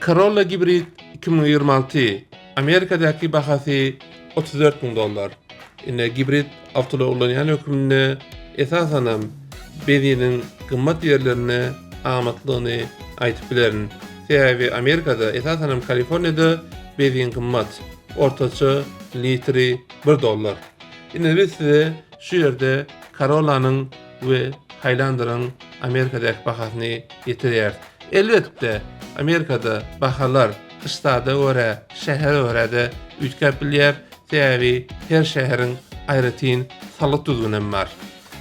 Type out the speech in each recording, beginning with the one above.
Corolla gibrid 2026 Amerikadaky bahasy 34 müň dollar. Ine gibrid awtoulag ulanýan hökmünde esasanam benziniň gymmat ýerlerinde amatlydygyny aýdyp bilerin. Sebäbi Amerikada, esasanam Kaliforniýada benzin gymmat. Ortaça litri 1 dollar. Ine biz size şu ýerde Corollanyň we Highlanderiň Amerikadaky bahasyny ýetirýäris. Elbetde, Amerikada bahalar ştada görä, şähere görä-de üýtgäp bilýär. Sebäbi her şäheriň aýratyn salgyt düzgünem bar.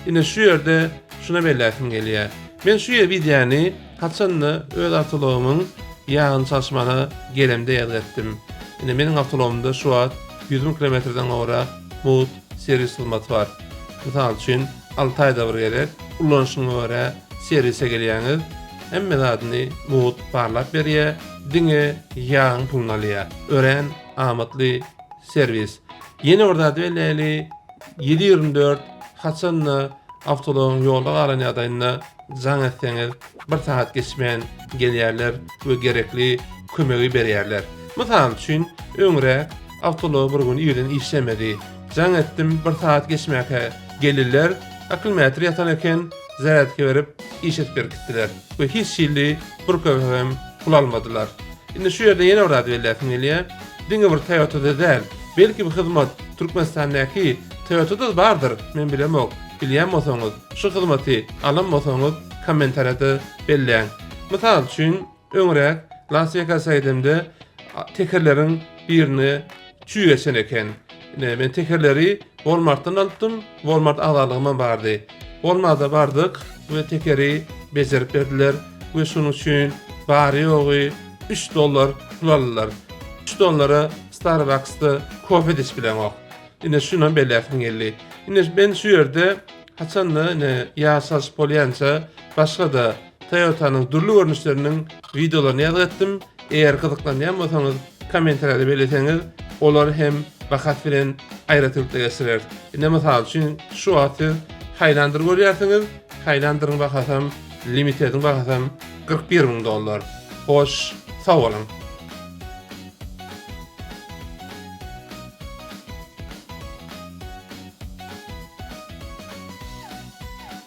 Ine şu ýerde şuna belläsim gelýär. Men şu wideony haçanda öz awtoulagymyň ýagyny çalyşmana gelemde ýazgy etdim. Ine meniň awtoulagymda şu wagt 100 müň kilometrden gowrak mugt serwis hyzmaty bar. Mysal üçin, 6 aýda bir gezek ulanyşyňa görä serwise gelýäňiz, hemme zadyny mugt barlap berýär, diňe ýagyň puluny alýar. Örän amatly serwis. Ýene bir zady belläýeli, 724 haçanda awtoulagyň ýolda galan ýagdaýynda jaň etseňiz, bir sagat geçmän gelýärler we gerekli kömegi berýärler. Mysal üçin, öňräk awtoulag bir gün irden işlemedi. Jaň etdim, bir sagat geçmäkä geldiler, akkumulýator ýatan eken, zarýadka berip, işledip berip gitdiler we hiç hili bir köpek hem pul almadylar. Indi şu ýerde ýene bir zady belläsim gelýär. Diňe bir Toyota-da däl, belki bu hyzmat Türkmenistandaky Toyota-da bardyr, men bilemok. Bilýän bolsaňyz, şu hyzmaty alan bolsaňyz kommentariýada belläň. Mysal üçin, öňräk Las Wegasa gidemde tekerleriň birine çüý geçen eken. Ine, men tekerleri Walmartdan alypdym, Walmart agzalygymam bardy. Walmarta bardyk we tekeri bejerip berdiler we şunuň üçin bary-ýogy 3 dollar pul aldylar. 3 dollara Starbucksda kofe içip bileňok. Ine şunam belläsim geldi. Ine men şu ýerde haçanda ine ýag çalşyp bolýança başga-da Toyotanyň dürli görnüşleriniň wideolaryny ýazgy etdim. Eger gyzyklanýan bolsaňyz kommentariýada belleseňiz olary hem bahasy bilen aýratynlykda geçireris. Ine mysal üçin şu wagt siz Highlander görýärsiňiz. Highlanderiň bahasam Limitediň bahasam 41 müň dollar. Hoş, sag boluň.